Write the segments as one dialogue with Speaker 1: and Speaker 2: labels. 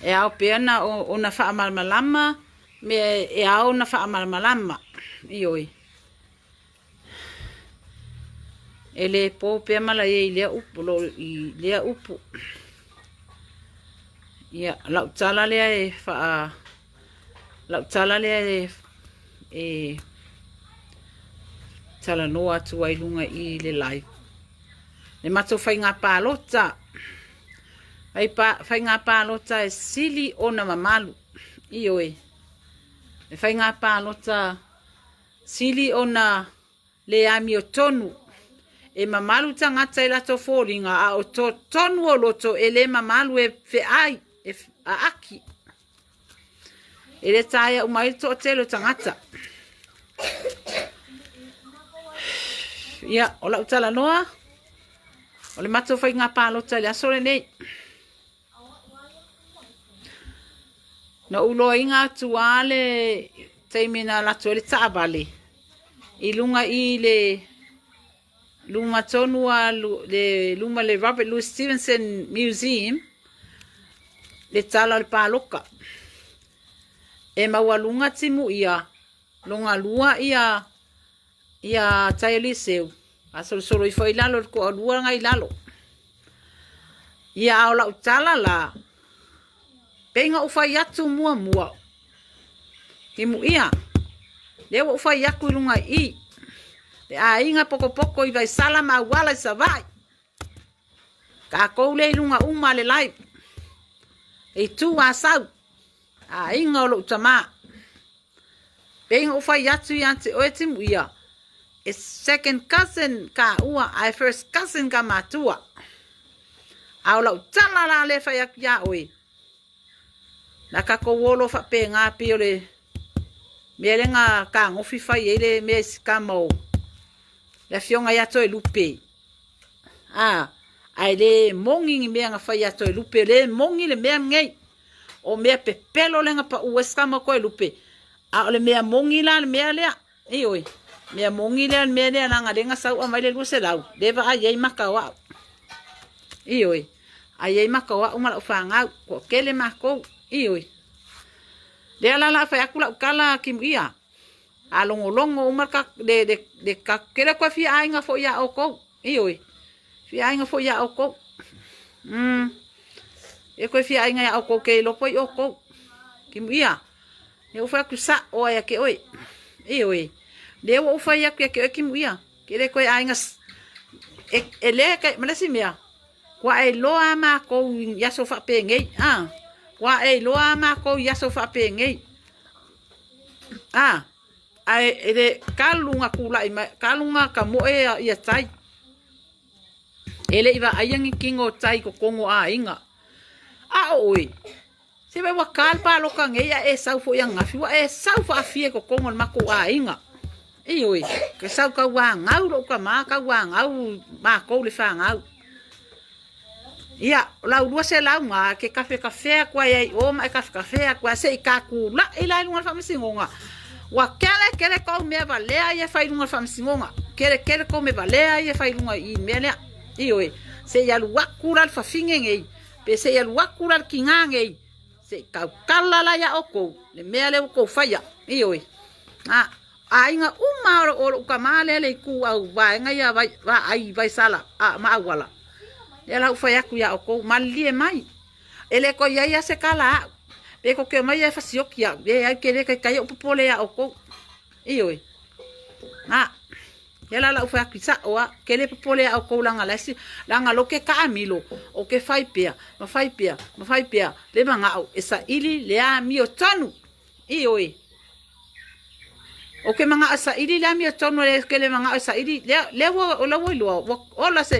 Speaker 1: E ao pea na ona faamalamalama mea e ao ona faamalamalama. Ioe. E le po pea malaia i lea upu, lo i lea upu. Ia, lau tala lea e faa lau tala lea e e talanoa atu ai luga i le live. Le matou faiga palota. Faiga palota e sili ona mamalu. Ioe. Le faiga palota sili ona le amiotonu. E mamalu tagata i latou foliga, a o totonu o loto e le mamalu e feai, e aaki. E le taea uma ai le toatele o tagata. Ia, o lau talanoa, o le matou faiga palota i le aso lenei. Na ou loaina atu lava le taimi na alu atu ai le taavale i luga i le luma tonu a le luma le Robert Louis Stevenson Museum le tala o le paloka. E maualuga timu ia loga lua ia ia tai o Eliseu, a solosolo ifo i lalo i le toalua na i lalo. Ia a o lau tala la, pei na ou fai atu muamua, timuia, lea ua ou fai atu i luga i i, le aiga pokopoko i Vaisala ma Auala i Savaii, tatou lea i luga uma le live, e itu Asau, aiga o lou tamā. Pei na ou fai atu ia te oe timuia, e second cousin kāua ae first cousin ka matua. A o lau tala la lea e fai atu iā oe, na tatou o loa faapena pei o le mea lea na tagofi fai ai le mea i si tama o le afioga ia Toelupe. A, ae le moni ni mea na fai ia Toelupe, le moni le mea lenei. O mea pepelo lea na pau ai si tama o Toelupe, a o le mea moni la le mea lea. Ioe, mea moni lea le mea lea leaga lea na sau aumai le 200, lea vaai ai maka o au. Ioe, ai ai maka o au ma lau fanau, toatele matou. Ioe. Lea la la fai atu lau tala Kimuia. A logologo uma le le le kele koe fia aiga foi iā ʻoukou. Ioe, fia aiga foi iā ʻoukou. Mm. E koe fia aiga iā ʻoukou ke iloa koe i ʻoukou. Kimuia, lea ua fai atu saʻo ai ia te ʻoe. Ioe, lea ua ou fai atu ia te ʻoe Kimuia, ke le koe aiga e, e le ke, ma le isi mea, ua e iloa a makou i aso faapenei, a, ua e iloa a makou i aso faapenei. A, ae e le kalu na tulai mai, kalu na ka moe ia tai. E le i vaaia ni kino o tai i totonu o aiga. A o oe, se vai ua ka le paloka nei a e sau foi ananafi, ua e sau faafia i totonu o le matou aiga. Ioe, ke sau tauanau lou tama, tauanau matou le fanau. Ia, o lau 200 na, ke kafekafea atu ai ai i o ma e kafekafea atu ai, se i tatula'i la i luga o le faamasinoga. Ua kele kele kou mea valea ia e fai i luga o le faamasinoga. Kele kele kou mea valea ia e fai i luga i le mea lea. Ioe, se i alu atu la le fafine nei, pe se i alu atu la le tinā nei, se i tautala la iā ʻoukou le mea lea ua tou faia. Ioe, a. Aiga uma o lou tama lea le itu au vaega ia vaai Vaisala ma Auala. Lea la ua fai atu ia outou, malilie mai. E le toe iai a se tala a au. Pe tou te omai e fasioki au, leai ke le taitai ou popole ia outou. Ioe. A, lea la lau fai atu i sao a, ke le popole ia outou leaga la isi, leaga lo ke taamilo, o ke fai pea, ma fai pea, ma fai pea, le manao e saili le amiotonu. Ioe. O ke manaʻo e saʻili le amiotonu e ke le manaʻo e saʻili lea lea ua o la ua iloa ua ola se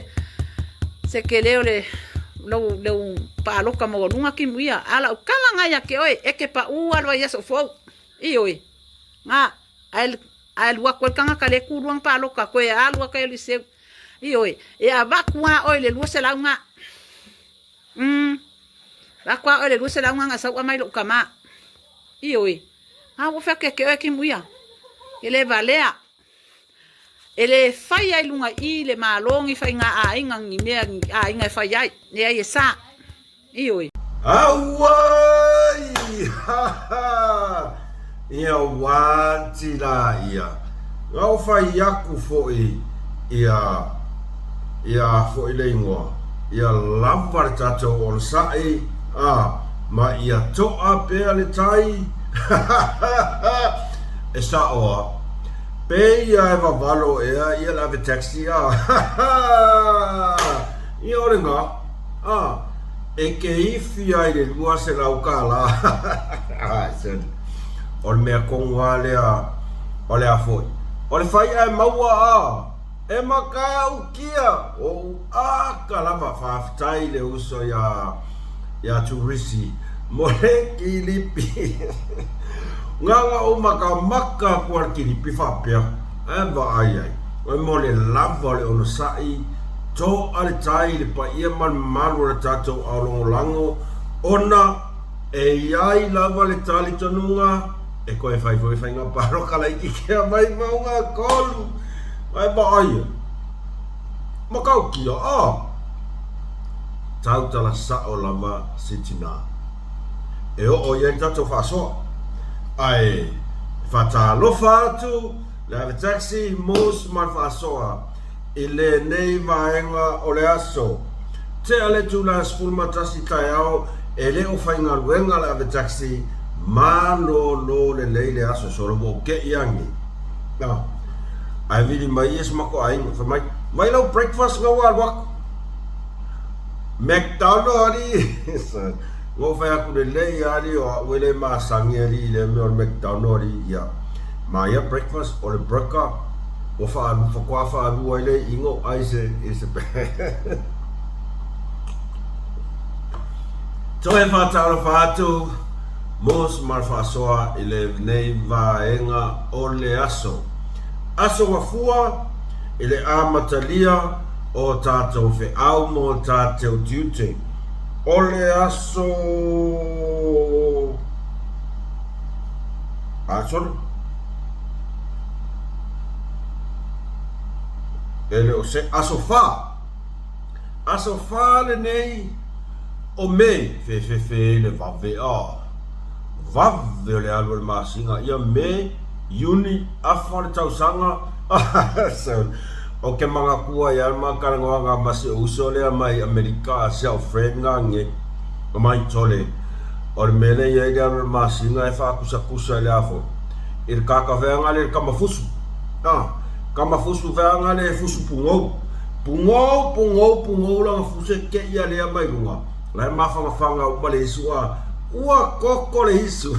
Speaker 1: se kele o le lou lou paloka maualuga kimu ia a lau kala nga ia ke oe e ke paʻu a le vaiaso fou. Ioe. Nga ae ae lua atu ai le tagata le kūlua na paloka koe alu atu ai Eliseu. Ioe. E avatu a oe le 200 nga. Mm. Avatu a oe le 200 nga nga sauʻa mai lou tama. Ioe. A ua fai atu ia te oe kimu ia. E le valea. E le fai ai luga i le Malo ni faiga aiga ni mea ni aiga e fai ai. Leai e sa. Ioe.
Speaker 2: Auai! Ha ha! Ia uati la ia. Na ou fai aku foi ia ia foi le igoa, ia lava le tatou onosai, a, ma ia toa pea le tai. Ha ha ha! E sao a. Pe ia e vavalo ea ia le ave taxi a. Ha ha! Ia o le ga. A, e ke ifi ai le 200 kālā. O le mea kogu lava lea o le a foi. O le faiʻa e maua a, e makaukia o ou aka lava. Faafetai le uso iā, iā Turisi mo le kilipi. Gaga ou makamaka aku a le kilipi faapea, ae vaai ai, oe mo le lava o le onosai, Toa le tai i le paia ma le mamalu o le tatou aologolago ona e i ai lava le talitonuga e koe fai foi faiga paloka laititi a Vaimauga 3. Ae vaai e, matautia a! Tautala sao lava si tinā. E oo i ai le tatou faasoa. Ae faatalofa atu le ave taxi, Moose ma le faasoa. I lenei vaega o le aso, tea le itula e 11 taeao e le o faigaluega le ave taxi, malolo lelei le aso solo ua ou keʻi agi. Na, ae vili mai ia si matou aiga, fai mai, Mai lau breakfast nga ua alu aku. McDonald alii. Nga ou fai atu lelei alii o a'u e le masani alii i lea mea o le McDonald alii ia. Ma ia breakfast o le burger ua faalua faatoa faalua ai le iiga o ai se i se Toe faatalofa atu Moose ma le faasoa i lenei vaega o le aso. Aso Gafua i le amatalia o tatou feau mo tatou tiute. O le aso a sorry. E le o se aso fa. Aso fa lenei o Me, fefefe le vave a. Vave o le alu o le masina ia Me, Iuni, afa le tausaga. O ke manatua ia ma talanoaga ma si ou uso lea mai Amerika, si au friend nga nge, mai tole. O le mea lea e i ai le alu o le masina e faakusakusa i le a foi, i le kakafeaga lea i le kamafusu. A, kamafusu feaga lea e fusu pugou. Pugou, pugou, pugou lana fusu e keʻi a lea mai luga. La e mafanafana uma le isu a, ua koko le isu.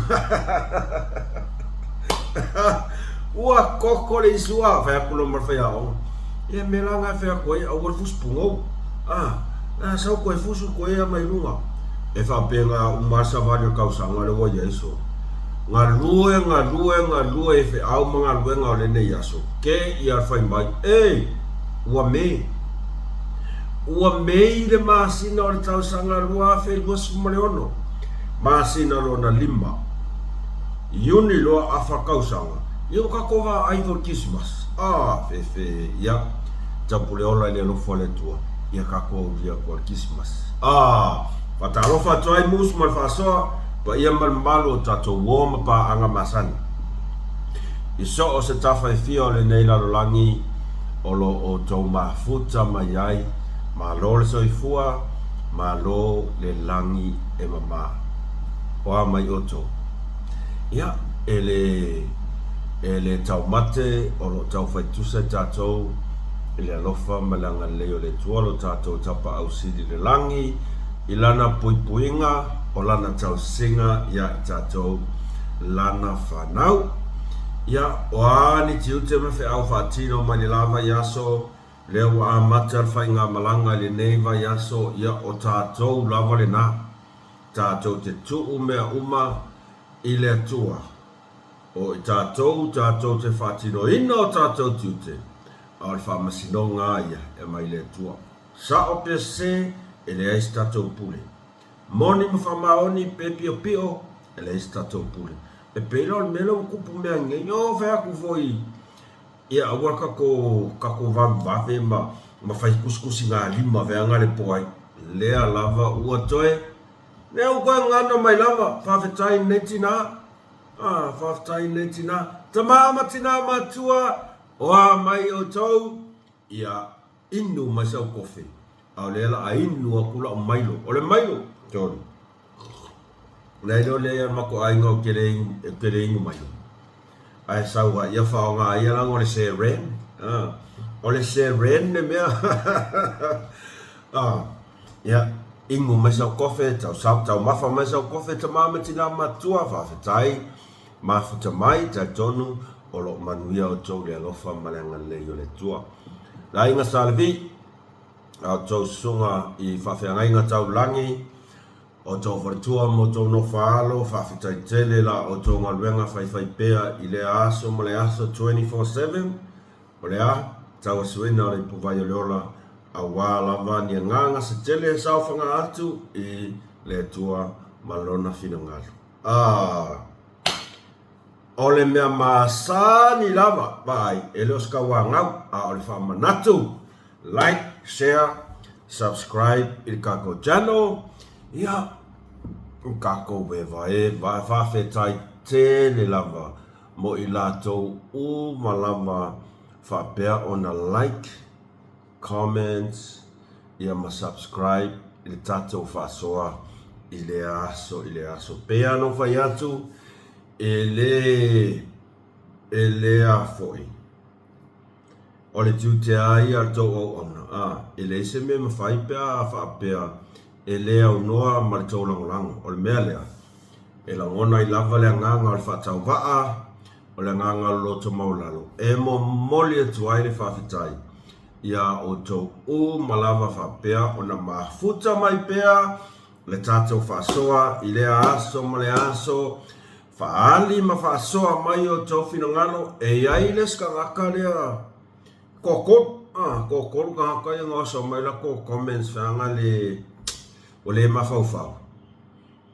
Speaker 2: Ua koko le isu a, fai atu loa ma le faiaoga. Ia mea la na e fai atu ai, aua le fusu pugou. A, a sau koe fusu koe ia mai luga. E faapena uma lava savali o le tausaga lea ua i ai so. Galue, galue, galue i feau ma galuega o lenei aso. Ke ia fai mai, e, ua me. Ua mei le masina o le tausaga 2026, masina lona lima. Iuni loa afa tausaga, ia ua tatou vaai foi i le Kisimas. A, fefe, ia, taupule ola i le alofa o le Atua, ia tatou aulia atu le Kisimas. A, faatalofa atu ai Moose ma le faasoa, paia ma le mamalu o tatou uo ma paaga masani. I so o se tafa e fia o lenei lalolagi o lo o outou mafuta mai ai, malo le soifua, malo le lagi e mama. O a mai outou? Ia, e le, e le taumate o lo o taufai tusa i tatou i le alofa ma le agalelei o le Atua lo tatou Tapaau Sili i le Lagi, i Lana puipuiga o Lana tausiga iā i tatou Lana fanau. Ia, o a ni tiute ma feau faatino mai le la vaiaso, lea ua amata le faigamalaga i lenei vaiaso, ia o tatou lava lena. Tatou te tuu mea uma i le Atua. O i tatou, tatou te faatinoina o tatou tiute, a o le faamasinoga a ia e aumai i le Atua. Sao pe sese, e leai se tatou pule. Moni ma faamaoni pe piopio, e leai se tatou pule. E pei la o le mea lea ua tupu mea nei, o fai atu foi ia aua le tatou, tatou vavevave ma, ma fai kusikusigalima feaga le po ai. Lea lava ua toe. Lea ua koe gagana mai lava, faafetai i lenei tinā. Ah, faafetai i lenei tinā. Tama ma tinā matua, o a mai outou, ia inu mai sau kofe. A o lea la a inu aku la'u mailo. O le mailo, tolu. Lea iloa lea ia mako aiga o kele inu, kele inu mailo. Ae sau a ia whaonga ia langa o le seren. Ah, o le seren le mea. ah, ia, inu mai sau kofe, tau sau, tau mafa mai sau kofe, tama ma tina matua, whaafetai, mafuta mai, talitonu, o loo manuia outou le alofa ma le agalelei o le Atua. Le aiga Sa Levi, a outou susuga i faafeagaiga taulagi, outou faletua ma outou nofoaalo, faafetai tele la outou galuega faifaipea i lea aso ma le aso 24/7, o le a tauasuina o le ipuvai o le ola aua lava ni agaga se tele e saofaga atu i le Atua ma Lona finagalo. Ah! O le mea masani lava, vaai, e le o se tauanau, a o le faamanatu. Like, share, subscribe i le tatou channel. Ia, o tatou eva e, faafetai tele lava mo i latou uma lava faapea ona like, comments, ia ma subscribe i le tatou faasoa i lea aso i lea aso. Pei lava ona ou fai atu, e le, e le a foi. O le tiute lava ia o le tou auauna, a, e leai se mea e mafai pe a faapea e le aunoa ma le tou lagolago. O le mea lea, e lagona ai lava le agaga o le faatauvaa, o le agaga o le loto maualalo, e momoli atu ai le faafetai iā outou uma lava faapea ona mafuta mai pea le tatou faasoa i lea aso ma lea aso, faaali ma faasoa mai outou finagalo, e i ai le isi tagata lea toatolu, a, toatolu tagata ia na oso mai latou comments feaga le ua le mafaufau.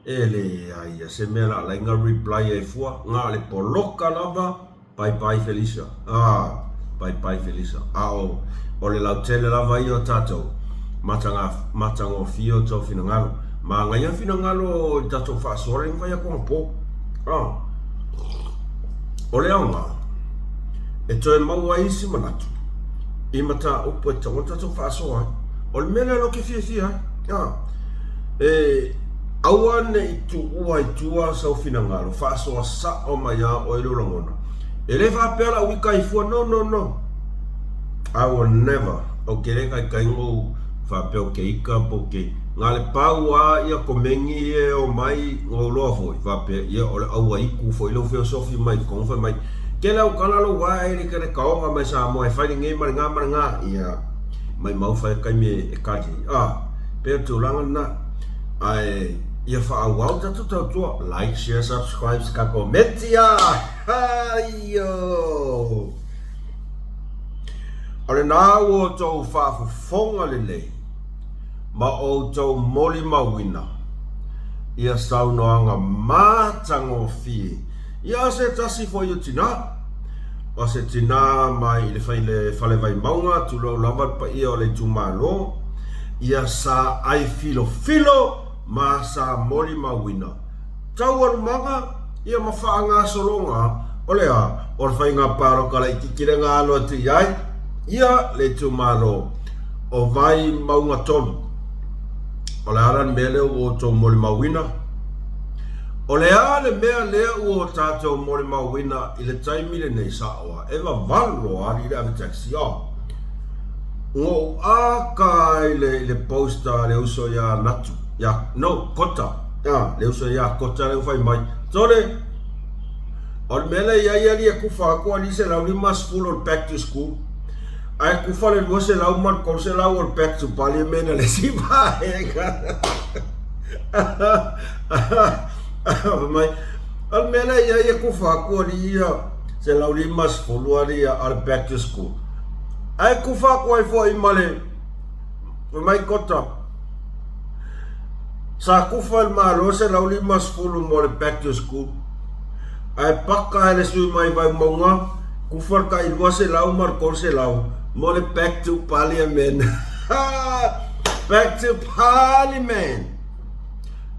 Speaker 2: E leai ia se mea la alai na reply ai fua, na o le poloka lava, bye bye Felicia, ah, bye bye Felicia. A o, o le lautele lava ia o tatou, mataga, matagofie o tou finagalo. Manaia finagalo i le tatou faasoa lea na fai atu anapo. Ah. O le aoga, e toe maua ai isi manatu i mataupu e tatau ona tatou faasoa ai. O le mea lea lea ou te fiafia ai. Ah. E aua ne i tuua i tua sau finagalo, faasoa sao mai lava oe lou lagona. E le faapea la uika i fua, no, no, no. I will never, ou te le taitai ona ou faapea ou te ika po ou te, na o le pau lava ia komeni ia e omai, na ou iloa foi, faapea, ia o le auaiku foi lea ua feosofi mai i totonu fai mai, tele au tala lou ae le tele taoga mai Samoa e fai lenei ma lena ma lena, ia, maimau fai taimi e kali ai. Ah, pei o le tulaga lena. Ae ia faaauau tatou tautua, like, share, subscribe, ska kometi a! Aio! O lena ua outou faafofoga lelei ma outou molimauina ia saunoaga matagofie ia se tasi foi o tinā, o se tinā mai i le fale Vaimauga, tulou lava le paia o le itumalo, ia sa ai filofilo ma sa molimauina taualumaga ia ma faagasologa o le a? O le faiga palota laitiiti lea na alo atu i ai ia le itumalo o Vaimauga 3. O le a la le mea lea ua outou molimauina? O le a le mea lea ua tatou molimauina i le taimi lenei? Sao lava, e vavalo lava alii le ave taxi. Oh. Ua ou aka i le, i le post a le uso iā Natu, iā, no, Kota, ah, le uso iā Kota lea ua fai mai, Sole, o le mea lea i ai alii e kufa atu alii 150 o le back to school, ae kufa le 200 ma le 300 o le back to parliament a le isi vaega. Fai mai, o le mea lea i ai e kufa atu alii ia 150 alii a le back to school. Ae kufa atu ai foi ma le fai mai Kota, sa kufa e le Malo 150 mo le back to school. Ae paka e le sui mai Vaimauga, kufa le tai 200 ma le 300 mo le back to parliament. Back to parliament!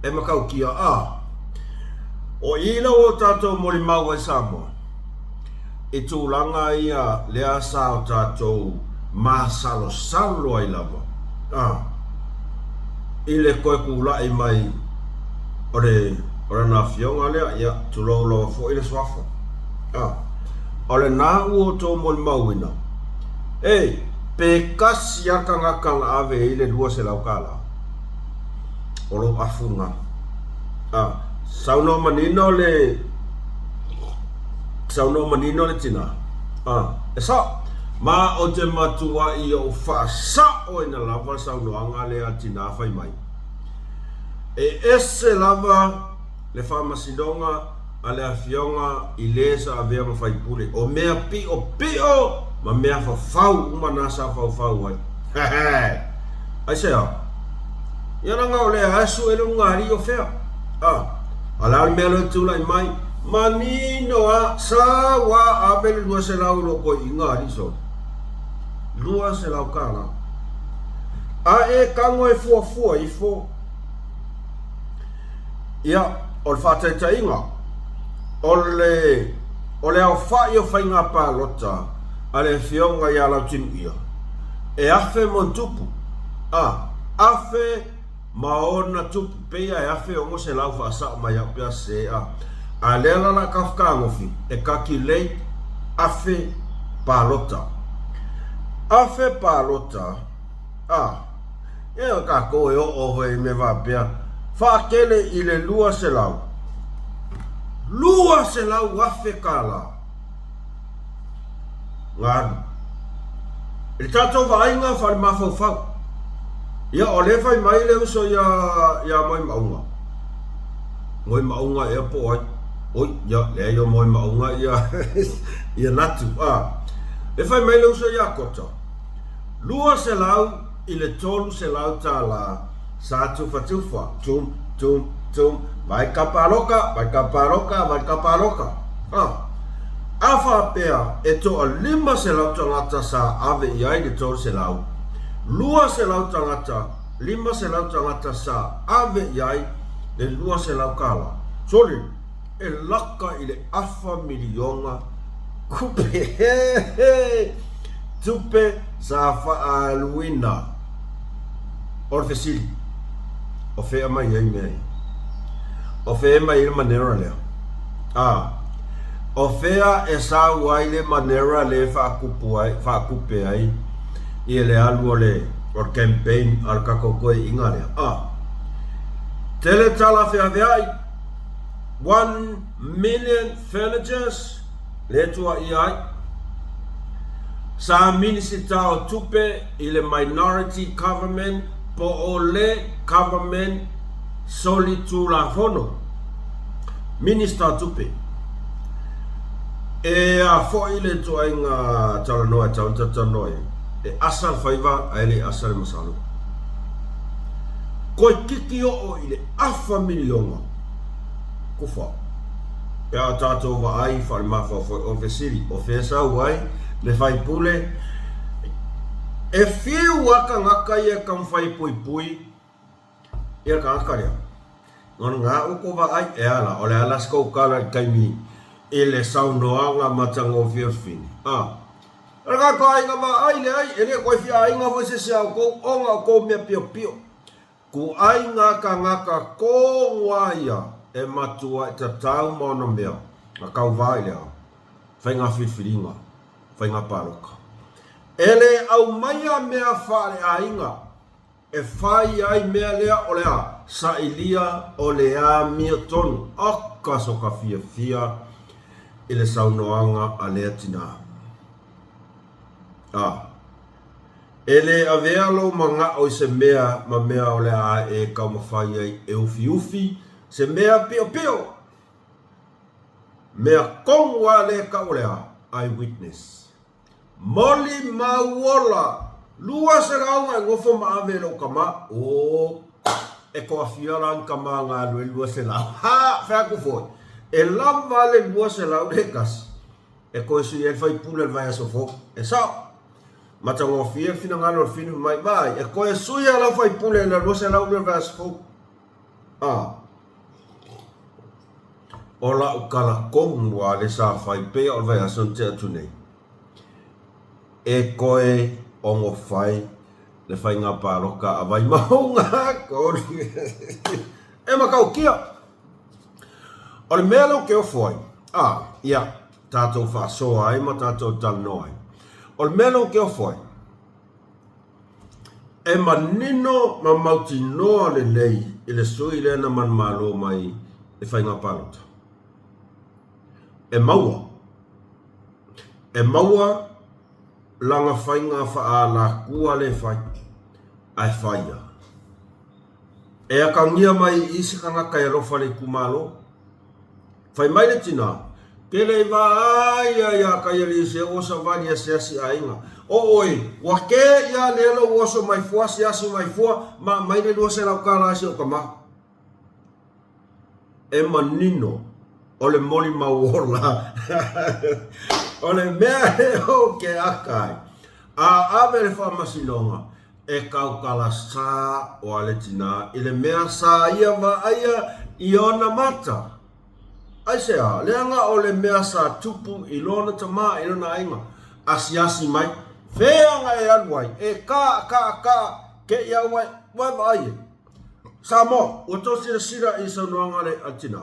Speaker 2: E matautia, a. O i la ua tatou molimau ai Samoa i tulaga ia lea sa o tatou masalosalo ai lava, a, i le toe kula'i mai o le o lana afioga lea, ia, tulou lava foi le suafa, a. O lena ua outou molimauina, e, pe kasi lava le tagata na ave ai le 200 tala, o lou afu lena. A, saunoa manino le saunoa manino le tina. A, e sao. Ma o te matuai ou faasaoina lava le saunoaga lea a le tina fai mai. E ese lava le faamasinoga a le afioga i le sa avea ma faipule, o mea piʻopiʻo ma mea fafau uma na sa faufau ai. Hehe! Aisea? Ia leaga o lea lava e sue le ulugalii o fea. A, a o le a le mea lea e tulai mai? Manino lava, sa ua ave le 200 i lou toeaina alii solo. 200 tala. A e tago e fuafua ifo. Ia, o le faataitaiga, o le, o le aofai o faiga palota a le Afioga ia Lautimuia, e afe ma ona tupu, a, afe ma ona tupu, pei lava e 1600 faasao mai au pe a sese, a, a lea la o le a tafatagofi e calculate afe palota. Afe palota, a. Ia o tatou e oo foi i mea faapea, faatele i le 200, 200,000 tala na alu. I le tatou vaaiga faale-mafaufau, ia o lea e fai mai le uso ia, ia Moemauga, Moemauga ea po o ai, oi, ia, leai o Moemauga ia, ia Natu, a. E fai mai le uso ia Kota, 200 i le 300 tala sa tufatufa, tum, tum, tum, vai ka paloka, vai ka paloka, vai ka paloka. A, a faapea e toa 500 tagata sa ave i ai le 300, 200 tagata, 500 tagata sa ave i ai le 200 tala. Sole, e laka i le afa miliona kupe, tupe sa faaaluina. O le fesili, o fea mai ai mea ia? O fea mai ai le manera lea? A, o fea e sau ai le manera lea e faakupu ai, faakupe ai ia le alu o le, o le campaign a le tatou toeaiina lea? A, tele tala feaveai, 1 million furnitures le tuuaia ai. Sa Minisita o Tupe i le Minority Government po o le Government Solitulafono. Minista o Tupe. E a foi le ituaiga talanoa e tatau ona talatalanoa i ai? E asa le faiva ae le asa le masalo. Koikiki oo i le afa miliona. Kufa. Pe a tatou vaai faale-mafaufau o le fesili, o fea sau ai le faipule? E fiu a tagata ia e taumafai e puipui ia le tagata lea. Ona ua kou vaai, e ala, o le a la se kou tala i le taimi i le saunoaga matagofie o le fini. A. O le tatou aiga vaai leai, e le toe fia aiga foi se isi a outou ona o tou mea piopio. Kuai ngā kāngaka kōngoa ia e matua i tatau ma ona mea, a kauvā i le ao, whai ngā whiriwhiringa, whai ngā pāloka. E le aumaia mea whaaleaiga e whai ai mea lea o le a sailia o le amio tonu, aka so ka fiafia i le saunoaga a lea tinā. A. E le avea lou manaʻo i se mea ma mea o le a e taumafai ai e ufiufi se mea piʻopiʻo. Mea tonu a le kau o le a, eye witness. Moli mau ola, 200 na e nofo ma ave e lou kama, oh, e toafia la ni kama na alu e 200. Ha, fai atu foi, e lava le 200 le kasi e toe sui ai le faipule o le vaiaso fou. E sao. Matagofie le finagalo o le finu mai, vaai, e toe sui lava lau faipule i le 200 le vaiaso fou. A. O la'u tala tonu a le sa fai pea o le vaiaso na tea atu nei, e toe ono fai le faiga palota a Vaimauga 3. E matautia! O le mea lea ou te ofo ai, a, ia, tatou faasoa ai ma tatou talanoa ai. O le mea lea ou te ofo ai, E manino ma mautinoa lelei i le sui lea na manumalo mai i faiga palota. E maua. E maua lana faiga faaalatua lea e fai, ae fai lava. E atagia mai i i se tagata e alofa i le itumalo. Fai mai le tina, Ke le i vaai ia iā Kaialii ua savali asiasi aiga. O oe, ua kē ia lea lou oso mai fua asiasi mai fua ma aumai le 200 tala i si ou tama. E manino o le molimau ola. O le mea e ou ke aka ai, a ave le faamasinoga, E tautala sa o a le tinā i le mea sa ia vaaia i ona mata. Aisea, leaga o le mea sa tupu i lona tamā i lona aiga, asiasi mai, fea na e alu ai, e kā, kā, kā, ke i au ai, ua e vaai e. Samoa, ua tou silasila i saunoaga a le tinā.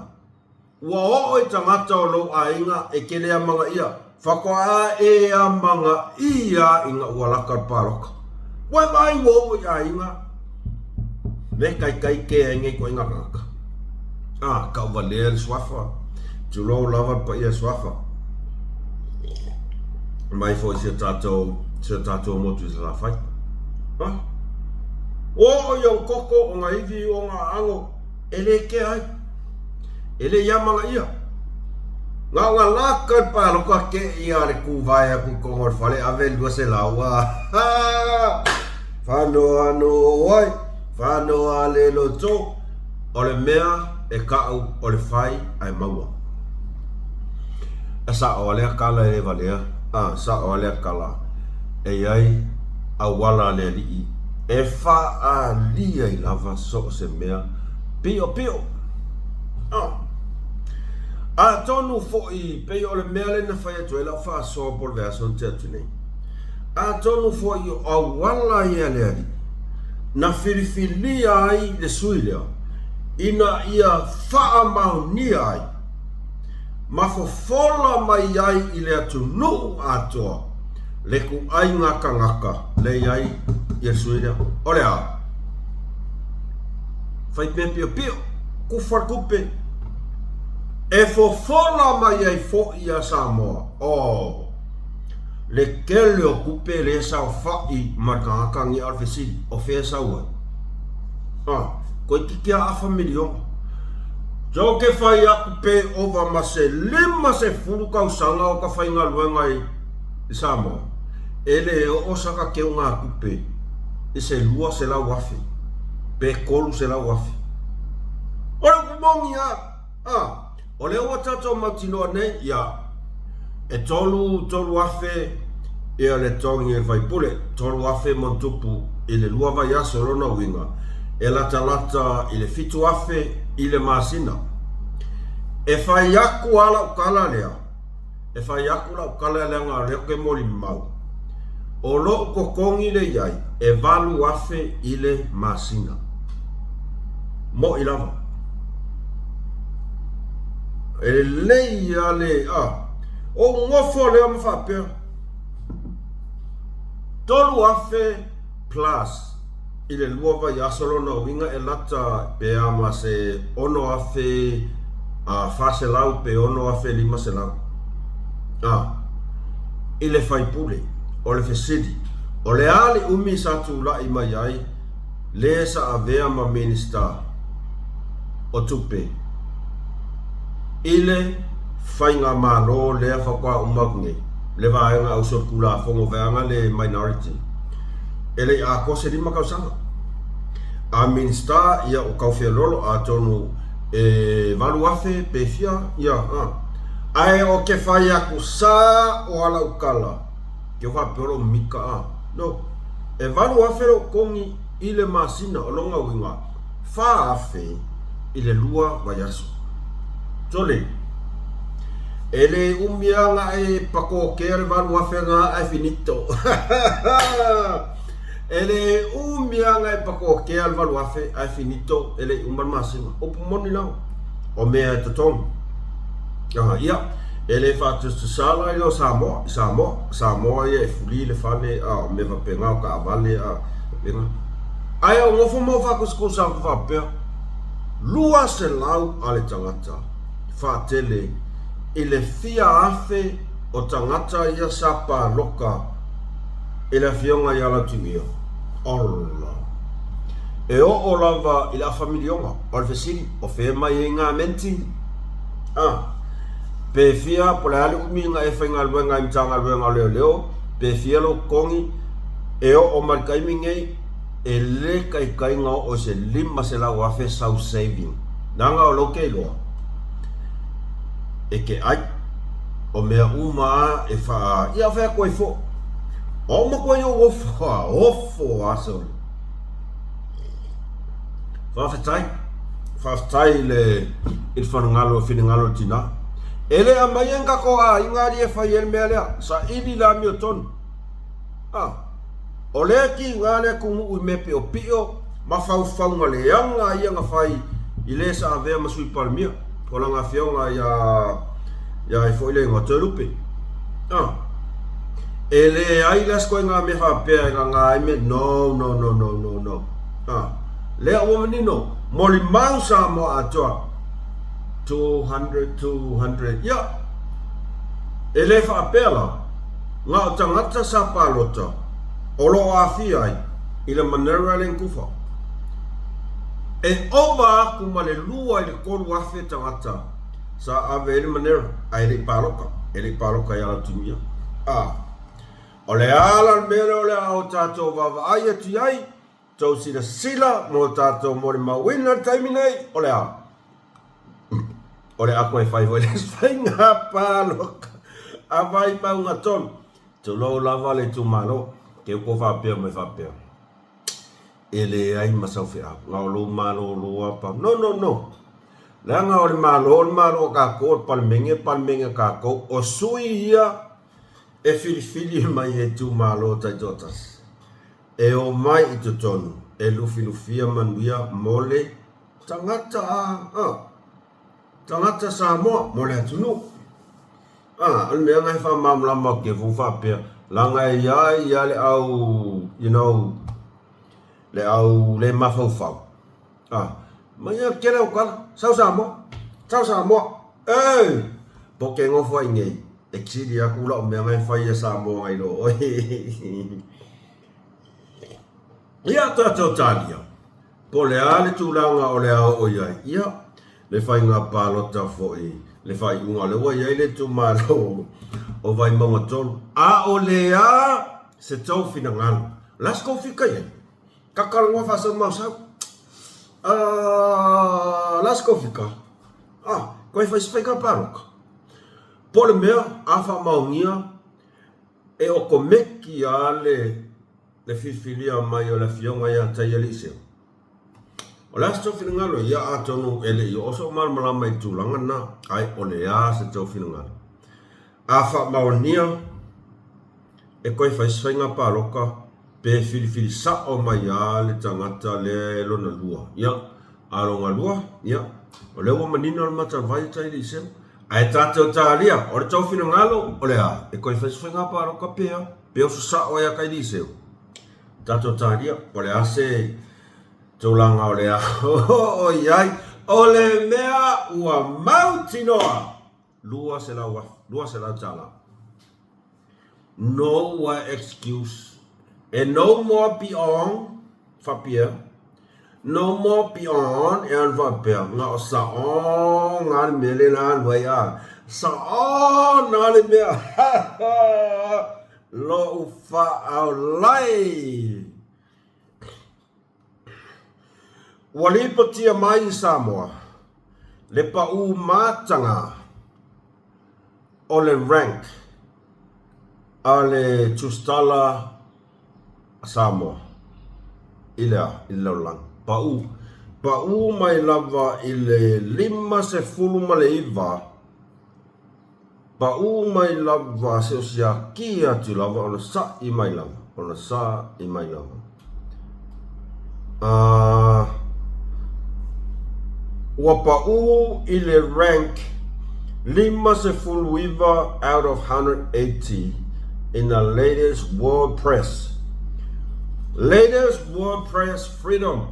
Speaker 2: Ua oo i tagata o lou aiga e ke le amanaia, faatoa e amanaia ina ua lata le paloka. Ua e vaai ua oo i aiga me kaikai ke ai nei ituaiga tagata. A, tauvalea le suafa, tulou lava le paia suafa. Mai foi si o tatou, si o tatou motu i Salafai. Ha? Ua oo i ona koko, ona ivi, ona aano, E le kea ai. E le i amanaia. Na ona laka le paloka ke ia le kuvae aku i kono o le fale ave le 200 a ha! Whanoa no ai, whanoa le loto. O le mea e ka'u o le fai ae maua. E sa'o a lea kala e le valea, a sa'o a lea kala e iai auala a le alii e fa'aalia ai lava so o se mea pi'opi'o. A. Atonu fo'i pei o le mea lea na fai atu ai la'u fa'asoa po o le vaiaso na tea atu nei, atonu fo'i o auala ia a le alii na filifilia ai le sui lea ina ia fa'amaonia ai ma fofola mai ai i le atunuu atoa le ituaiga tagata lea i ai ia le sui lea. O le a? Fai mea piopio, kufa le tupe, e fofola mai ai foʻi iā Samoa. Oh! Le tele o tupe lea e saofaʻi ma le tagata ni a o le fesili, o fea e sau ai? Ah, toeitiiti lava afa miliona. Ou te fai aku pe ova ma se 50 tausaga o ka faigaluega i Samoa, e le oo sa ka keugatupe i se 200,000 pe 300,000. O le upu moni lava, ah, O lea ua tatou mautinoa nei, ia, e tolu, 3,000 ia le togi e le faipule, 3,000 ma ona tupu i le lua vaiaso, lona uiga, e latalata i le 7,000 i le masina. E fai aku lava lau tala lea, E fai aku lau tala leaga o lea ou te molimau, o lou totogi lea i ai, e 8,000 i le masina. Moʻi lava. E lelei lava le, a, ou nofo lea ma faapea, 3,000 plus i le lua vaiaso lona uiga e lata pe a ma se 6,400 pe 6,500 a i le faipule. O le fesili, o le a le umi sa tulai mai ai le sa avea ma Minista o Tupe i le faigamalo lea faatoa uma atu nei, le vaega ausolitulafono vaeaga le minority? E le i atoa se 5 tausaga. A Minista ia o tau feololo atonu e 8,000 pe fia ia a. Ae o ke fai aku sa o ala ukala ke o faapea o lou mika a. No. E 8,000 lou togi i le masina o lona uiga 4,000 i le 2 vaiaso. Sole, e le umi a ga e pakokea le 8,000 ga ae finito. E le umi a ga e pakokea le 8,000 ae finito e le i uma le masina. Upu moni lava, o mea e totogi. Ia, e le faatusatusa la o Samoa, i Samoa, Samoa ia e fuli le fale, a o mea faapena, o taavale, a faapena. Ae o nofo ma o faakusikusa atu faapea, 200 a le tagata faatele i le fia afe o tagata ia sa paloka i le afioga ia Lautimuia. Ola! E oo lava i le afa miliona. O le fesili, o fea mai ai ngā menti? A, pe fia, po o le a le umi na e faigaluega ai i Matagaluega o Leoleo, pe fia lou totogi, e oo mai le taimi nei, e le taitai na oo i se 500,000 sau saving. Leaga o lou te iloa, e te ai, o mea uma a e faa, ia fai atu ai foi, o au matua ia ou ofo, ofo a sole. Faafetai, faafetai i le i le fanagalo finagalo o le tinā. E le aumaia ni tatou aiga alii e fai ai le mea lea, saili le amiotonu. A, o lea tiga le atunuu i mea piopio ma faufauga leaga ia na fai i le sa avea ma Sui Palemia, po o lana afioga ia, ia ai foi le igoa, Toelupe. A, e leai la se ituaiga mea faapea e gaga ai mea, no, no, no, no, no, no. A, lea ua manino, molimau Samoa atoa, 200, 200, ia, e le faapea la, na o tagata sa palota o lo o aafia ai i le Manera Lenkufa. E ova aku ma le 2 i le 3,000 tagata sa ave ai le Manera ae le i paloka, e le i paloka ia Lautimia. A, o le a la le mea lea o le a o tatou vaavaai atu i ai, tou silasila mo tatou molimauina i le taimi nei, o le a? O le a toe fai foi le isi faiga paloka a Vaimauga 3. Tulou lava le itumalo, keu ko faapea mai faapea, e leai ma sau feau, na o lou malolo lava pa. No, no, no. Leaga o le Malo o le Malo a tatou, o le Palemene o le Palemene a tatou, o sui ia e filifili mai e itumalo taitoatasi e omai i totonu e lufilufia manuia mo le tagata a tagata Samoa mo le atunuu. A, o le mea na e faamalamalama atu ai faapea, leaga e i ai ia le au, you know, le au le mafaufau. A, mai ia le tele o tala, sau Samoa, sau Samoa, ei, po ke nofo ai nei, e kili aku lau mea na e fai ia Samoa nai lo oe. Ia tatou talia, Po o le a le tulaga o le a oo i ai, ia, le faiga palota foi, le faaiuga o lea ua i ai le itumalo o Vaimauga 3, a o le a se tou finagalo? O le a se tou fika i ai? Kakalanoa faasalumausau. O le a se tou fika? A, koe fai se faiga palota. Po o le mea, a faamaonia, e okomeki lava le le filifilia mai o le Afioga ia Taialiiseu. O le a se tou finagalo? Ia, atonu e le i oo sou malamalama i le tulaga lena, ae o le a se tou finagalo? A faamaonia e toe fai se faiga palota pe filifili sao mai lava le tagata lea e lona lua. Ia, a lona lua, ia, o lea ua manino le matavai o Taialiiseu. Ae tatou talia, o le tou finagalo, o le a? E toe fai se faiga palota pe a? Pe oso sao ai a Kailiseu? Tatou talia, o le a se tulaga o le a oo i ai? O le mea ua mautinoa, 200 $200. No ua excuse e no more beyond faapea no more beyond e alu faapea na o saona le mea lea na alu ai a saona le mea lou faaolai ua lipotia mai i Samoa le pau mataga o le rank a le tusitala a Samoa i le a? I le lalolagi. Pau. Paʻū mai lava i le 59, paʻū mai lava seʻo siaki atu lava ona saʻi mai lava, ona saʻi mai lava. A ua paʻū i le rank 59 out of 180 in the latest World Press latest World Press Freedom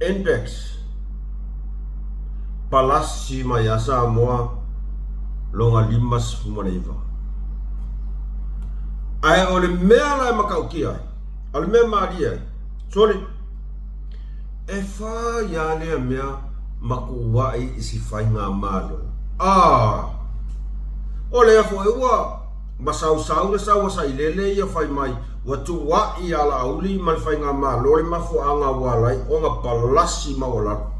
Speaker 2: Index palasi mai a Samoa loga 59. Ae o le mea la e matautia ai, o le mea malie ai, soli, e fai a lea mea ma kuuaʻi i si faigamalo. A o lea foi ua masausau le sau a Sailele ia fai mai ua tuuaʻi ia Laauli ma le faigamalo le mafuaaga ua ala ai ona palasi maualalo.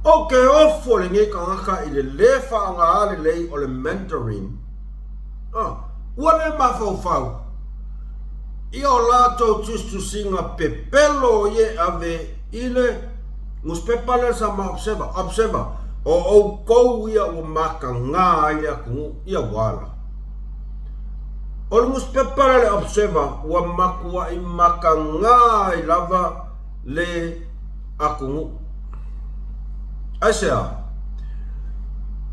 Speaker 2: Ou te ofo lenei tagata i le lē faaaogaa lelei o le Mandarin. A, ua le mafaufau i o latou tusitusiga pepelo ia e ave i le nusipepa lea Samoa Observer, Observer, o outou ia ua matagā ai le atunuu, ia ua ala. O le nusipepa lea le Observer ua matuai matagā ai lava le atunuu. Aisea?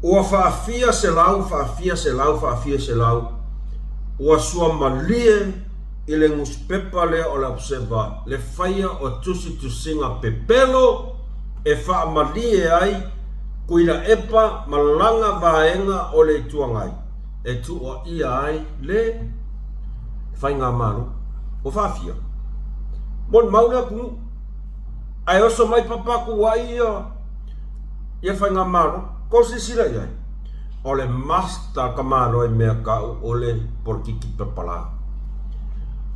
Speaker 2: Ua faafia selau, faafia selau, faafia selau, ua suamalie i le nusipepa lea o le Observer le faia o tusitusiga pepelo e faamalie ai Tuilaepa ma lana vaega o le Itu Agai e tuuaia ai le Faigamalo. Ua faafia. Molimau le atunuu. Ae oso mai papa tuuai ia ia Faigamalo. Kou silasila i ai. O le master ka malo e mea kau o le polokiki papala.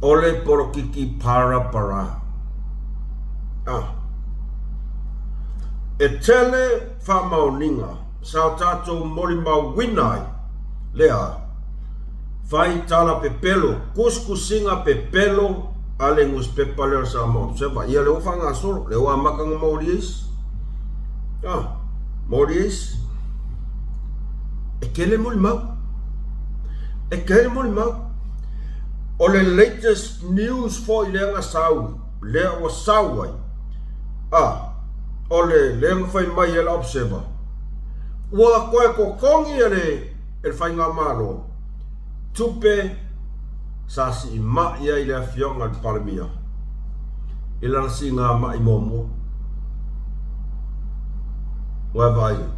Speaker 2: O le polokiki parapara. Ah. E tele faamaoniga sa o tatou molimauina ai lea fai tala pepelo, kusikusiga pepelo a le nusipepa lea o le Samoa Observer. Ia lea ua faagasolo, lea ua amata ona molia isi. Ah, molia isi. E tele molimau. E tele molimau. O le latest news foi lea na sau, lea ua sau ai. Ah, o le lea na fai mai e le Observer. Ua toe totogi e le e le Faigamalo tupe sa siimai ai le Afioga i le Palemia i lana siigamai muamua. Ua e vaai ai.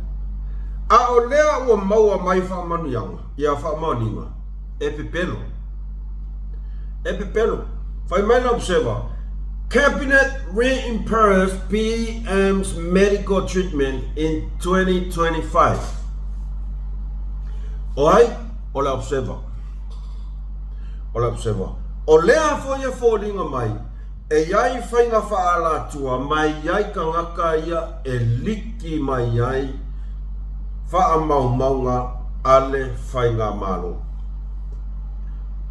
Speaker 2: A o lea ua maua mai faamanuiaga, ia faamaoniga, e pepelo. E pepelo. Fai mai le Observer, Cabinet reimburse PM's medical treatment in 2025. O ai? O le Observer. O le Observer. O lea foi e foliga mai, e i ai faiga faaalatua ma e i ai tagata ia e liki mai ai faamaumauga a le Faigamalo.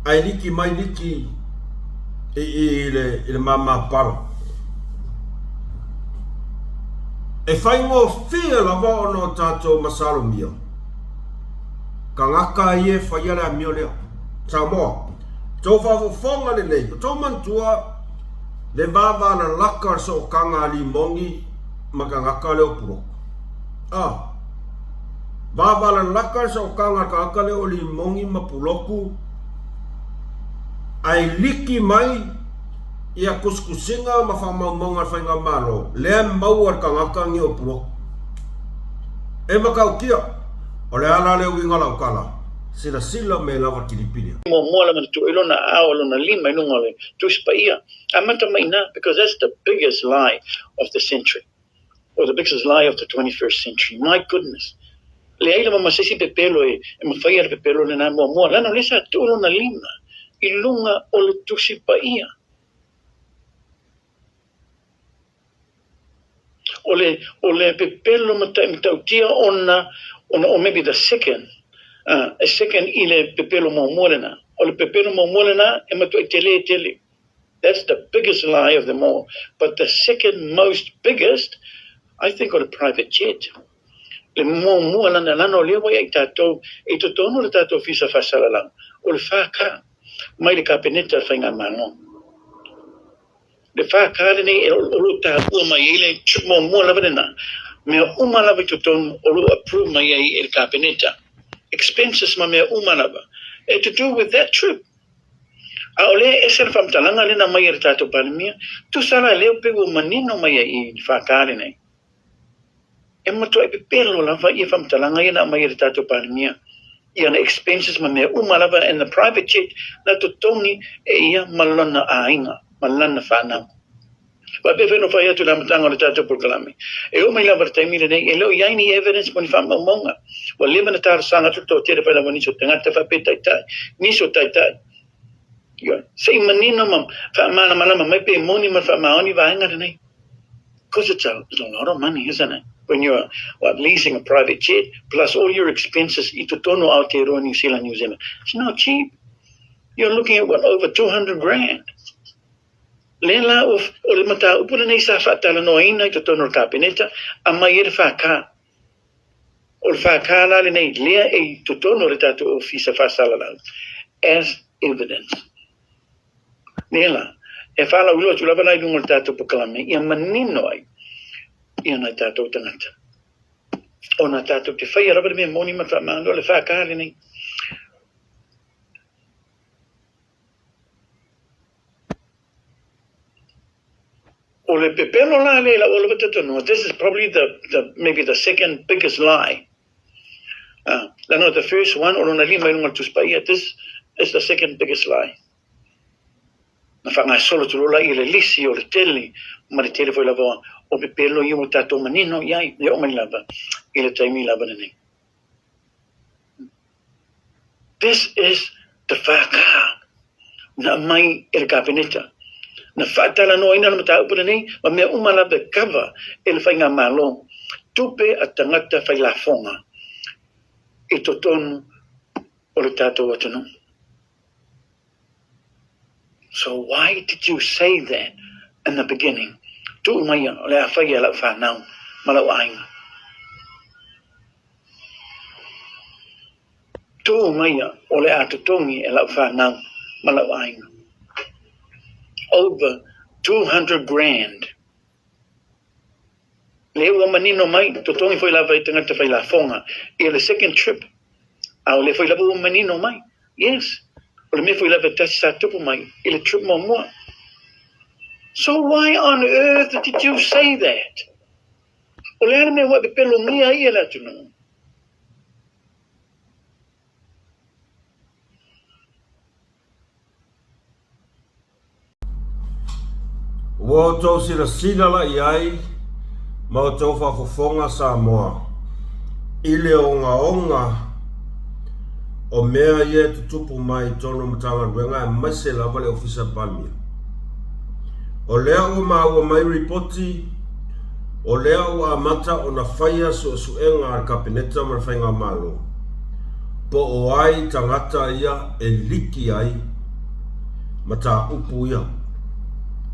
Speaker 2: Ae liki mai liki i i le, i le mamapala. E faigofie lava ona o tatou masalomia tagata ia e faia le amio lea. Samoa, tou faafofoga lelei, o tou manatua le vavalalaka o le sootaga a Limogi ma tagata lea o Puloku. Ah, vavalalaka le sootaga a le tagata lea o Limogi ma Puloku, ae liki mai ia tusitusiga ma faamaumauga a le Faigamalo, lea e maua e le tagata ni o Puloku. E matautia, o le a la le uiga o lau tala? Silasila mea lava kilipi lea.
Speaker 3: Muamua lava na tuu ai lona aao o lona lima i luga o le Tusi Paia. Amata mai i ina, because that's the biggest lie of the century, or the biggest lie of the 21st century. My goodness! Leai lava ma se isi pepelo e mafai a le pepelo lena muamua, leaga o lea sa tuu lona lima i luga o le Tusi Paia. O le, o le pepelo matautia ona, ona, or maybe the second, a second i le pepelo muamua lena. O le pepelo muamua lena e matuai tele tele. That's the biggest lie of them all. But the second most biggest, I think o le private jet. Le muamua lana lana o lea ua iai tatou i totonu o le tatou Ofisa Faasalalau, o le FK mai le Kapeneta a le Faigamalo. Le FK lenei o lo o taua mai ai le trip muamua lava lena, mea uma lava i totonu o lo o approve mai ai e le Kapeneta. Expenses ma mea uma lava e to do with that trip. A o lea e ese le faamatalaga lea na aumai e le tatou Palemia, tusa la lea pei ua manino mai ai i le FK lenei. E matuai pepelo lava ia faamatalaga ia na aumai e le tatou Palemia i ana expenses ma mea uma lava and the private jet na totogi e ia ma lona aiga ma lana fanau. Faapea foi ona fai atu i le amataga o le tatou polokalame, e oo mai lava i le taimi lenei e le o i ai ni evidence mo ni faamaumauga. Ua leva ona talosaga atu le toatele fai lava nisi o tagata faapea taitai, nisi o taitai. Ioe. Se i manino ma faamalamalama mai pe moni ma le faamaoni vaega lenei. Because it's a, it's a lot of money, isn't it? When you're what, leasing a private jet plus all your expenses i totonu o Aotearoa, New Zealand, New Zealand. It's not cheap. You're looking at what, over 200 grand. Lea la o, o le mataupu lenei sa faatalanoaina i totonu o le Kapeneta, aumai ai le FK. O le FK la lenei, lea e i totonu o le tatou Ofisa Faasalalau as evidence. Lea la, e faalauiloa atu lava la i luga o le tatou polokalame ia manino ai ia nai tatou tagata. Ona tatou te faia lava le mea moni ma le faamalo, o le FK lenei. O le pepelo la lea i lau lava talitonuga, this is probably the, the, maybe the second biggest lie. Leaga the first one o lona lima i luga o le Tusi Paia, this is the second biggest lie. Na faagasolo atu loa la ia le lisi o le tele ma le tele foi lava o pepelo ia ua tatou manino i ai, e oo mai lava i le taimi lava lenei. This is the FK na aumai e le Kapeneta. Na faatalanoaina le mataupu lenei ma mea uma lava e kava e le Faigamalo, tupe a tagata failafoga i totonu o le tatou atunuu. So why did you say that in the beginning? Tuu maia o le a faia e lau fanau ma lau aiga. Tuu maia o le a totogi e lau fanau ma lau aiga. Over 200 grand. Lea ua manino mai, totogi foi lava i tagata failafoga ia le second trip, a o lea foi lava ua manino mai, yes, o le mea foi lava e tasi sa tupu mai i le trip muamua. So why on earth did you say that? O le a le mea ua e pepelogia ai ia le atunuu?
Speaker 2: Ua outou silasila la i ai ma outou faafofoga Samoa i le ogaoga o mea ia e tutupu mai i totonu o Matagaluega aemaise lava le Ofisa o le Palemia. O lea ua maua mai ripoti, o lea ua amata ona faia suesuega a le Kapeneta ma le Faigamalo po o ai tagata ia e liki ai mataupu ia.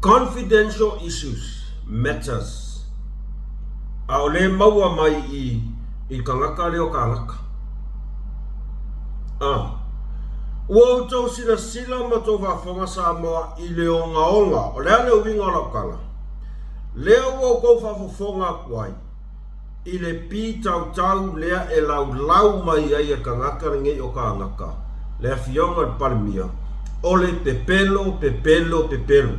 Speaker 2: Confidential issues, matters. A o le maua mai i i le tagata lea o kānaka. A. Ua outou silasila ma outou faafofoga Samoa i le ogaoga, o le a le uiga o lau tala? Lea ua outou faafofoga atu ai i le pitautau lea e laulau mai ai e tagata lenei o kānaka, le Afioga i le Palemia, o le pepelo, pepelo, pepelo.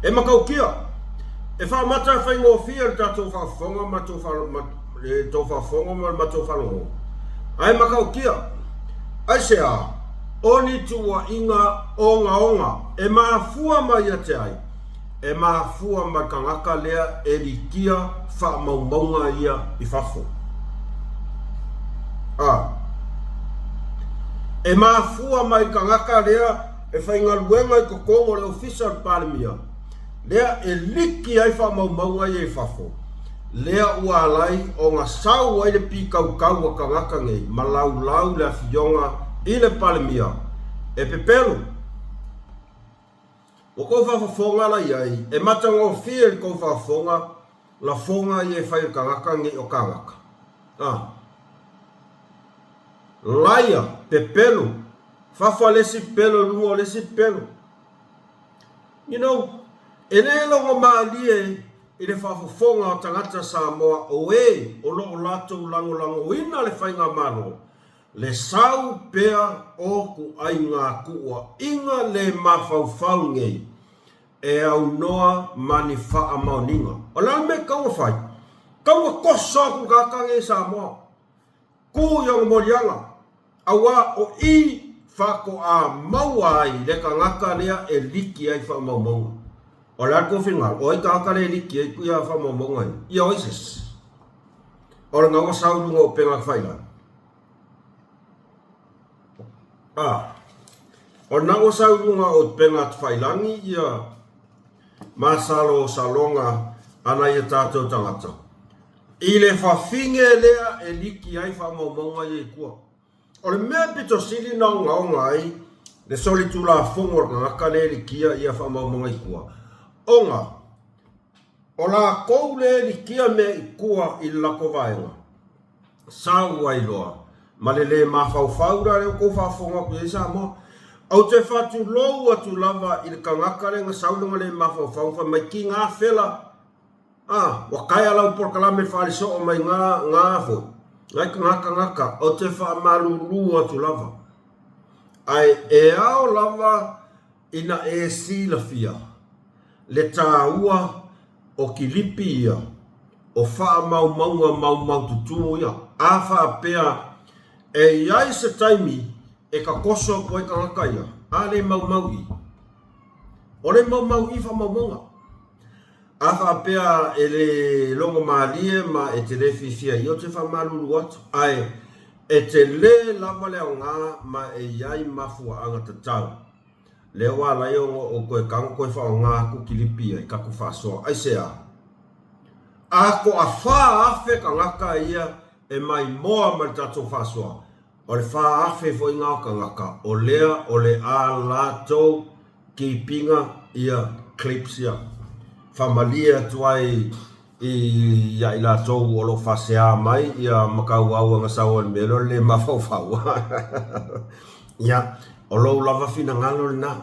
Speaker 2: E matautia, e faamata e faigofie le tatou faafofoga ma le tou faafofoga ma le matou faalogo. Ae matautia, aisea, o ni tuuaiga ogaoga e mafua mai ia te ai, e mafua mai tagata lea e likia faamaumauga ia i fafo. A. E mafua mai tagata lea e faigaluega i totonu o le Ofisa o le Palemia, lea e liki ai faamaumauga ia i fafo, lea ua ala ai ona sau ai le pikaukau a tagata nei ma laulau le Afioga i le Palemia e pepelo. Ua kou faafofoga la i ai, e matagofie le kou faafofoga lafoga ia e fai e le tagata nei o kānaka. A. Laia, pepelo, fafa le isi pelo i luga o le isi pelo. You know, e le logo malie i le faafofoga o tagata Samoa o e o lo o latou lagolagoina le Faigamalo, le sau pea o kuaiga kuuaiga le mafaufau nei e aunoa ma ni faamaoniga. O le a le mea e tatau ona fai? Tatau ona toso atu le tagata nei i Samoa. Kū i ona moliaga, auā o i faatoa maua ai le tagata lea e liki ai faamaumauga. O le a le tou finagalo? O ai tagata lea e liki ai ia faamaumauga ia? Ia o ai se isi? O lena ua sau i luga o upega tafailagi. A, o lena ua sau i luga o upega tafailagi ia masalosaloga a nai o tatou tagata. I le fafine lea e liki ai faamaumauga ia i tua. O le mea pito sili ona ogaoga ai le solitulafono o le tagata lea e likia ia faamaumauga i tua, ona o latou lea e likia mea i tua i le latou vaega, sau ai loa ma le lē mafaufau la lea ua tou faafofoga atu i ai Samoa. Ou te fatulou atu lava i le tagata lea na sau lona lē mafaufau fai mai, Tiga fela A, ua taea lau polokalame faalisoo mai ngā, ngā foi, ngai ka ngā tagata, ou te faamalulu atu lava. Ae e ao lava ina e silafia le tāua o kilipi ia o faamaumauga maumaututu ia, a faapea e i ai se taimi e tatoso atu ai tagata ia, a le maumau i. O le maumau i faamaumauga. A faapea e le logo malie ma e te le fiafia i, ou te faamalulu atu, ae e tele lava le aoga ma e i ai mafuaaga tatau. Lea ua ala ai ona ou toe tago toe faaaoga atu kilipi ia i tatou faasoa. Aisea? A toafa afe tagata ia e maimoa ma le tatou faasoa, O le 4,000 foi ngā o tagata o lea o le a latou keepinga ia clips ia. Faamalie atu ai i ia i latou o lo o faaseā mai ia matauau ana sau ai le mea lea o le le mafaufau. Ia, o lou lava finagalo lena.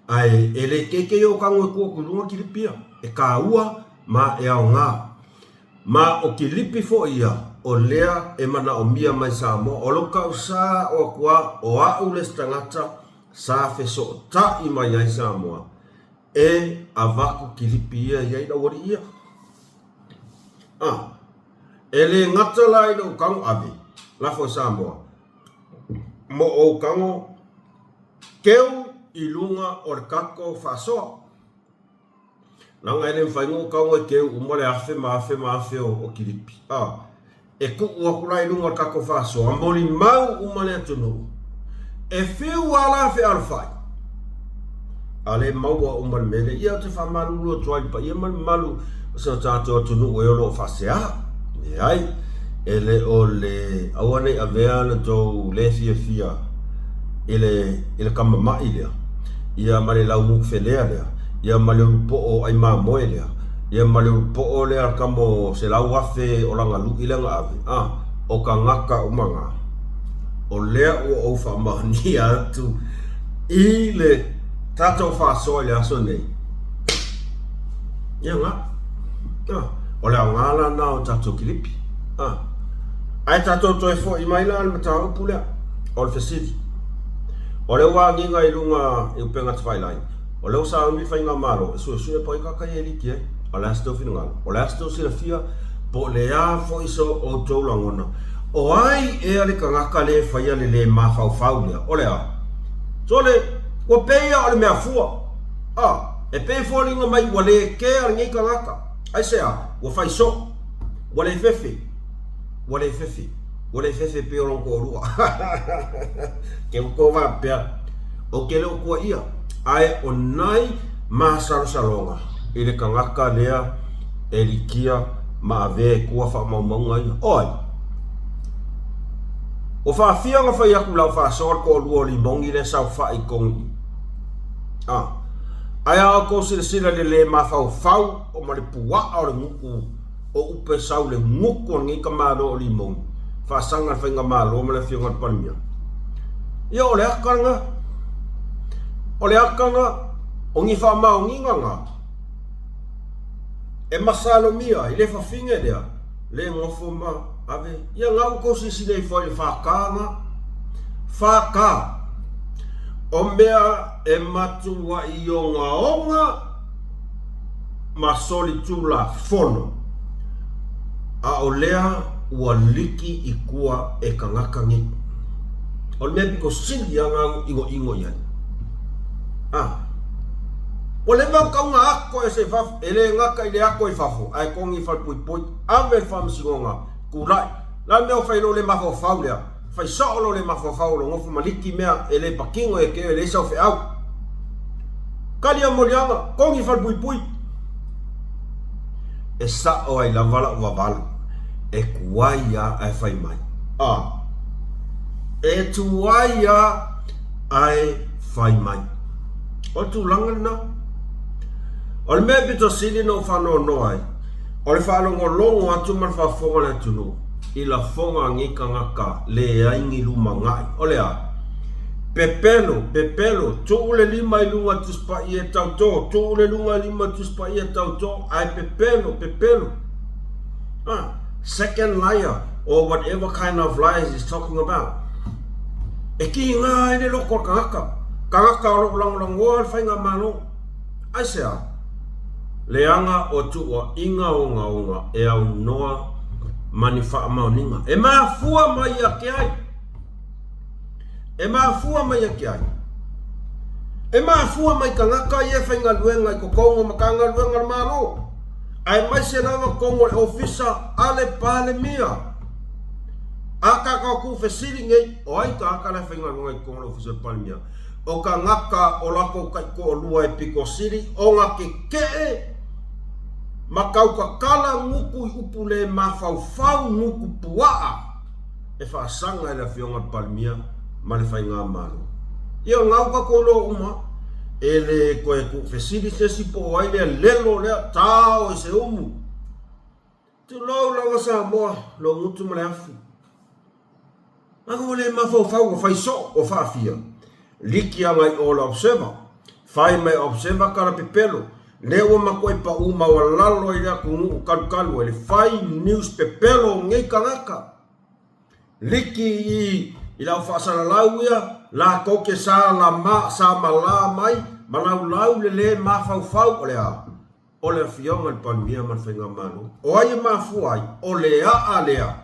Speaker 2: Ae e le keikei o tago e tuu atu i luga kilipi ia. E tāua ma e aoga. Ma o kilipi foi ia o lea e manaomia mai Samoa. O lou tausa o atu a o a'u le isi tagata sa fesoota'i mai ai Samoa e avatu kilipi ia i ai lau alii ia. A, e le gata la i lou tago ave, lafo i Samoa, mo ou tago keu i luga o le tatou faasoa. Leaga e le mafai ona tau e keu uma le afe ma afe ma afe o kilipi. A, e tuu atu la i luga o le tatou faasoa, molimau uma le atunuu. E fiu lava la fealofai, a le maua uma le mea lea. Ia, ou te faamalulu atu ai i le paia ma le mamalu o si o tatou atunuu e o lo o faasea. Leai, e le o le aua ne i avea le tou le fiafia i le, i le kamama'i lea, ia ma le laumufelea lea, ia ma le ulupoo ai mamoe lea, ia ma le ulupoo lea kamo 100,000 o lana lu'i lea na ave, a, o tagata uma na, o lea ua ou faamaonia atu i le tatou faasoa i le aso nei. Ia na. A, o le aoga la na o tatou kilipi. A, ae tatou toe foi mai la le mataupu lea, o le fesili. O lea ua agiga i luga i upega tafailagi, o lea ua sauni le faigamalo e suesue po o ai tagata ia e liki ai. O le a se tou finagalo? O le a se tou silafia? Po o le a foi so outou lagona? O ai ea le tagata lea e faia le le mafaufau lea? O le a? Sole, ua pei ia o le mea fua. A, e pei e foliga mai ua le kea lenei tagata. Aisea? Ua fai soo. Ua le fefe. Ua le fefe. Ua le fefe pei o lona toalua. Ke ua faapea, ou te le o tuaia, ae o nai masalosaloga i le tagata lea e likia ma avea e tua faamaumauga ia. O ai? Ua faafia ona fai atu lau faasoa le toalua o Limoni lea e saofai i totonu i i. A. Ae a outou silasila i le le mafaufau o ma le puaa o le gutu o upe sau le gutu o lenei tamaloa o Limogi, faasaga le Faigamalo ma le Afioga i le Palemia. Ia o le aka lena. O le aka lena o ni faamaoniga na e masalomia i le fafine lea le nofo ma ave. Ia na ua tou silasila ifo ai i le FK na. FK o mea e matuai ogaoga ma solitulafono, a o lea ua liki i tua e tagata nei. O le mea pito sili lava na inoino i ai. A, ua leva ona tau na ato ese i fafo, e le gata i le ato i fafo, ae togi i falepuipui, ave i le faamasinoga, tulai. O le a le mea ua fai i lou le mafaufau lea? Fai sao lou le mafaufau o lou nofo ma liki mea e le patino e te oe e leai sau feau. Kali a moliaga, togi falepuipui. E sao ai lava lau vavalo, e tuai a ae fai mai. A. E tuai a ae fai mai. O le tulaga lena. O le mea pito sili na ou faanoanoa ai, o le faalogologo atu ma le faafofoga a le atunuu i lafoga a nei tagata leai ni lumanai. O le a? Pepelo, pepelo, tuu le lima i luga Tusi Paia e tautō, tuu le luga lima Tusi Paia e tautō, ae pepelo, pepelo. Ah, second liar or whatever kind of lies he's talking about. E kīnā ai le loko o le tagata, tagata o lo o lagolagoa le faigamalo. Aisea? Leaga o tuuaiga ogaoga e aunoa ma ni faamaoniga. E mafua mai ia ke ai? E mafua mai ia ke ai? E mafua mai tagata ia e faigaluega i totonu o Matagaluega a le Malo, aemaise lava totonu o le Ofisa a le Palemia. A tatou tuufesili nei, o ai tagata la e faigaluega i totonu o le Ofisa o le Palemia? O tagata o latou taitoalua e pito sili ona tetee ma tautatala gutu i upu le mafaufau gutu puaa e faasaga e le Afioga i le Palemia ma le Faigamalo. Ia o lena ua tatou iloa uma, e le toe tuufesili se isi po o ai lea lelo lea, tao i se umu. Tulou lava Samoa, lou gutu ma le afu. Leaga ua le mafaufau ua fai soo ua faafia. Liki agai o le Observer. Fai mai Observer kala pepelo. Lea ua matuai pau maualalo ai le atunuu kalukalu ai le fai news pepelo o nei tagata. Liki i i lau faasalalau ia latou ke sa lama sa malā mai ma laulau le le mafaufau o le a? O le Afioga i le Palemia ma le Faigamalo. O ai e mafua ai? O le aa lea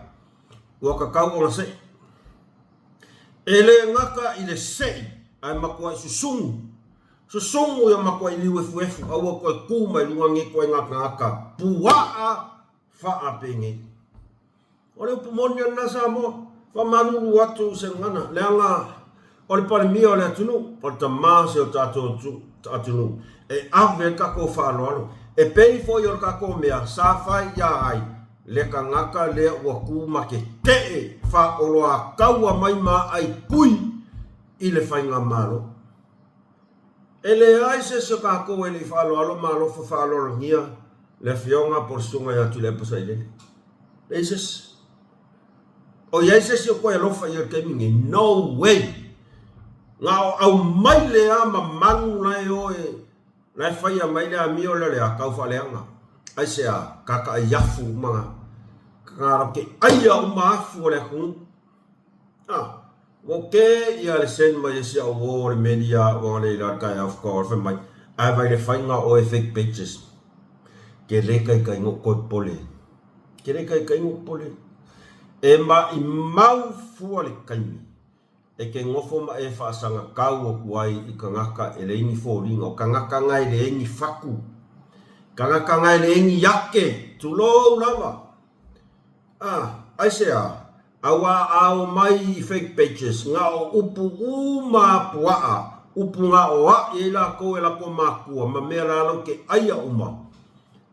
Speaker 2: ua tatau ona sei. E le gata i le sei, ae matuai susugu. Susugu ia matuai liu efuefu, aua toe tu mai luga nei ituaiga tagata puaa faapenei. O le upu moni lena Samoa, faamalulu atu i se gagana, leaga o le Palemia o le atunuu, o le tama o si o tatou atunuu, e ave ai le tatou faaaloalo. E pei foi o le tatou mea sa fai ia ai le tagata lea ua tu ma tetee faaoloataua mai ma aitui i le faigamalo. E leai se isi o tatou e le i faaaloalo ma alofa faaaloalogia le Afioga po o le Susuga ia Tuilaepa Sailele. Leai se isi. O i ai se isi o toe alofa i ai i le taimi lenei? No way! Na o aumai lea ma manu la e o e la e faia mai le amio lea o le a tau faaleaga. Aisea? Kakaʻai afu uma karaoke aia uma afu o le atunuu. Ah, ua ke ia le send mai e si au uo o le meli a ua le ila taeao faatoa fai mai, ae vai le faiga o e fake pages. Ke le kaikai no koe pole. Ke le kaikai no pole. E maʻimau fua le taimi e ke nofo ma e faasaga kau aku ai i kanaka e leai ni foliga, o kanaka na e leai ni fatu, kanaka na e leai ni ake, tulou lava. Ah, aisea? Auā a o mai i fake pages, na o upu uma a puaʻa, upu na o aʻi ai lakou e lako makua ma mea lalau ke aia uma,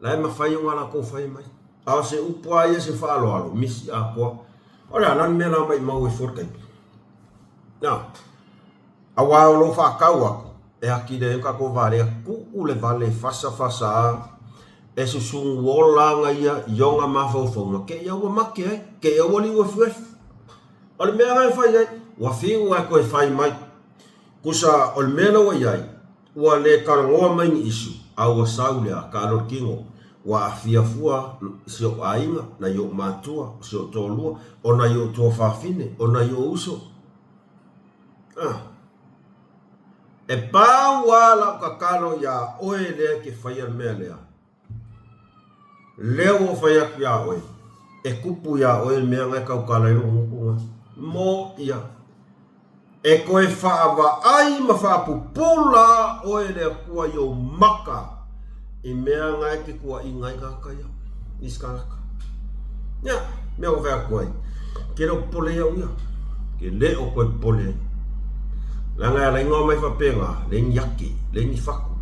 Speaker 2: la e mafai ona lakou fai mai. A o se upu a ia se faaaloalo, misi atoa. O le a la le mea la maʻimau ai fua le taimi? Na, auā o lou faatau aku, e atili ai o tatou valea kuu. uu le vale fasafasa e susugu ola aga ia i ona mafaufauga ke ia ua make ai, ke ia ua liu efuefu. O le mea lena e fai ai, ua fiu lava e toe fai mai. Kusa o le mea lea ua i ai, ua le talanoa mai ni issue, a ua sau le a, taalo le tino, ua aafia fua si ou aiga, nai ou matua, si ou toalua, o nai ou tuafafine, o nai ou uso. Ah. E pau lava lau tatalo iā oe lea e te faia le mea lea, lea ua ou fai atu iā oe, e kupu iā oe le mea na e tautala ai lou gutu na. Mo ia. E toe faavaai ma faapupula oe e le Atua i ou maka i mea na e te tuuaiina ai tagata ia, isi tagata. Ia, mea ua fai atu ai, ke le o popole ai au ia, ke le o toe popole ai. Leaga e ala ai ona omai faapena, leai ni ake, leai ni fatu.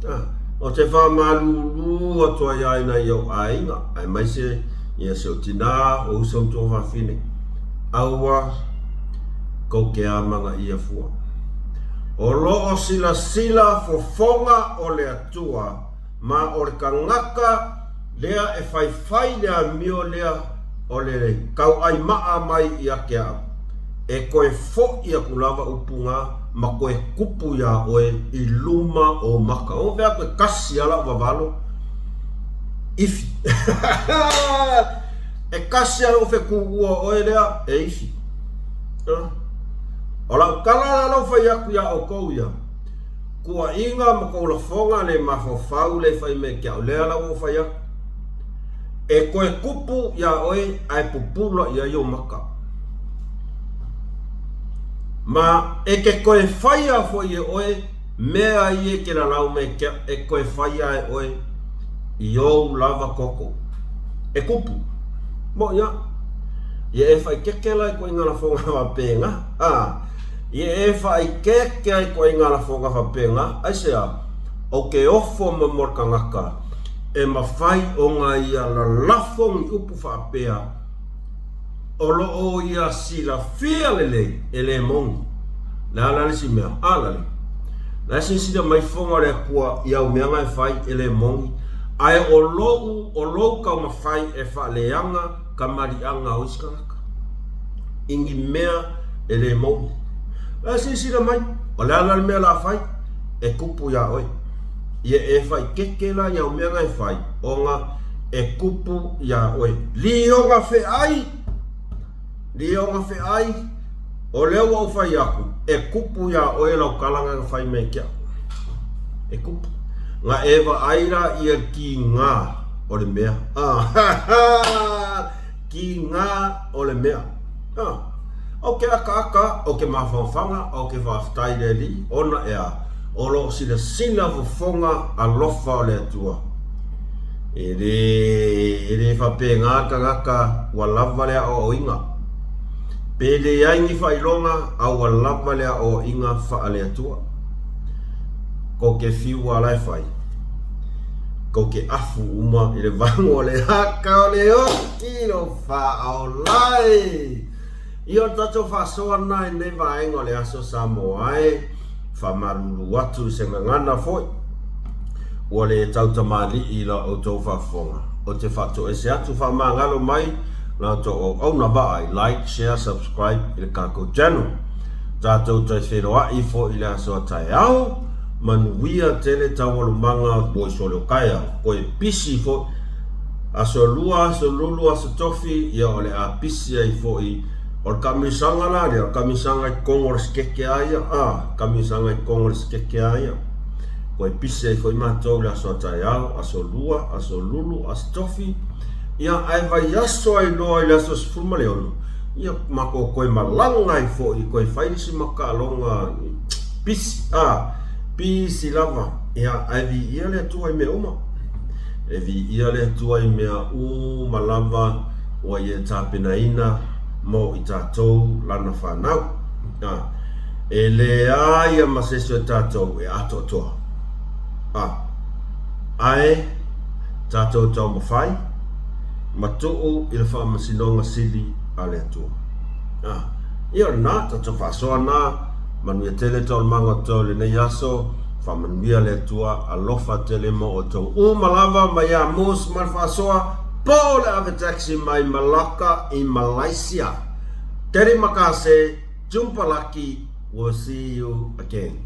Speaker 2: Ah, o te faamalulu atu ai ia i nai ou aiga, aemaise ia si ou tinā, o uso ma tuafafine, aua kou ke amanaia fua. O lo o silasila fofoga o le Atua ma o le tagata lea e faifai le amio lea o le tauaimaa mai ia te au, e toe foʻi aku lava upu na ma toe kupu iā oe i luma o ou maka. O fea atu e kasi lava lau vavalo, ifi. E kasi lava lou fetuua o oe lea, e ifi. O lau tala la lau fai atu iā outou ia, Tuuaiga ma kou lafoga le mafaufau le fai mai ke au lea la ua ou fai atu. E toe kupu iā oe ae pupula i ai ou maka. Ma e ke toe faia foi e oe mea ia e ke lalau mai ke au e toe faia e oe i ou lava toto. E kupu. Mo ia. Ia e faikeke la i koʻiga lafoga faapena. A. Ia e faaikeeke ai koʻiga lafoga faapena, aisea? O ke ofo ma mo le tagata e mafai ona ia lalafo ni upu faapea o lo o ia silafia lelei e le moni. Le a la le isi mea? A la le. La e silasila mai fofoga o le Atua i au mea na e fai e le moni, ae o lou, o lou taumafai e faaleaga kamaliʻaga o isi tagata i ni mea e le moni. La e silasila mai, o le a la le mea o le a fai? E kupu iā oe. Ia e faikeke la i au mea na e fai, ona e kupu iā oe. Lioga feʻai! Lioga feʻai, o lea ua ou fai atu, e kupu iā oe lau tala na fai mai ke au. E kupu. Na e vaai la ia le kīgā o le mea. Ah, kīgā o le mea. Ah. O ke akaaka, o ke mafaofaga, o ke faafetai i le Alii, ona e a, o lo o silasila fofoga alofa o le Atua. E le, e le faapena le tagata ua lava le aoaoina. Pe leai ni faailoga, a ua lava le aoaoina faale-Atua. Kou ke fiu a la e fai, kou ke afu uma i le vago o le aka o le oki lo faaola e! Ia o le tatou faasoa lena i lenei vaega o le Aso Samoa e faamalulu atu i se gagana foi ua le tautamalii i la outou faafofoga. Ou te faatoese atu faamagalo mai la outou auauna vaai, like, share, subscribe i le tatou channel. Tatou toe feiloai foi i le aso a taeao, manuia tele taualumaga mo i sole o taeao. Koe pisi foi Aso lua, aso lulu, aso tofi, ia o le a pisi ai foi. O le kamisaga la lea, o le kamisaga i totonu o le sikeke a ia, a, kamisaga i totonu o le sikeke a ia. Koe pisi ai foi matou i le aso a taeao, aso lua, aso lulu, aso tofi, ia ae vaiaso ai loa i le aso 16, ia matou toe malaga ai foi, toe fai le isi makaaloga pisi, a, pisi lava, ia ae viia le Atua i mea uma. E viia le Atua i mea uma lava ua ia tapenaina mo i tatou lana fanau. A, e leai ia ma se isi o tatou e atoatoa. A, ae tatou taumafai ma tuu i le faamasinoga sili a le Atua. A, ia o lena, tatou faasoa na, manuia tele taualumaga o totoe o lenei aso. Faamanuia le Atua, alofa tele mo outou uma lava mai ia Moose ma le faasoa, po o le ave taxi mai Malacca i Malaysia. Terima kasih, jumpa lagi, we'll see you again.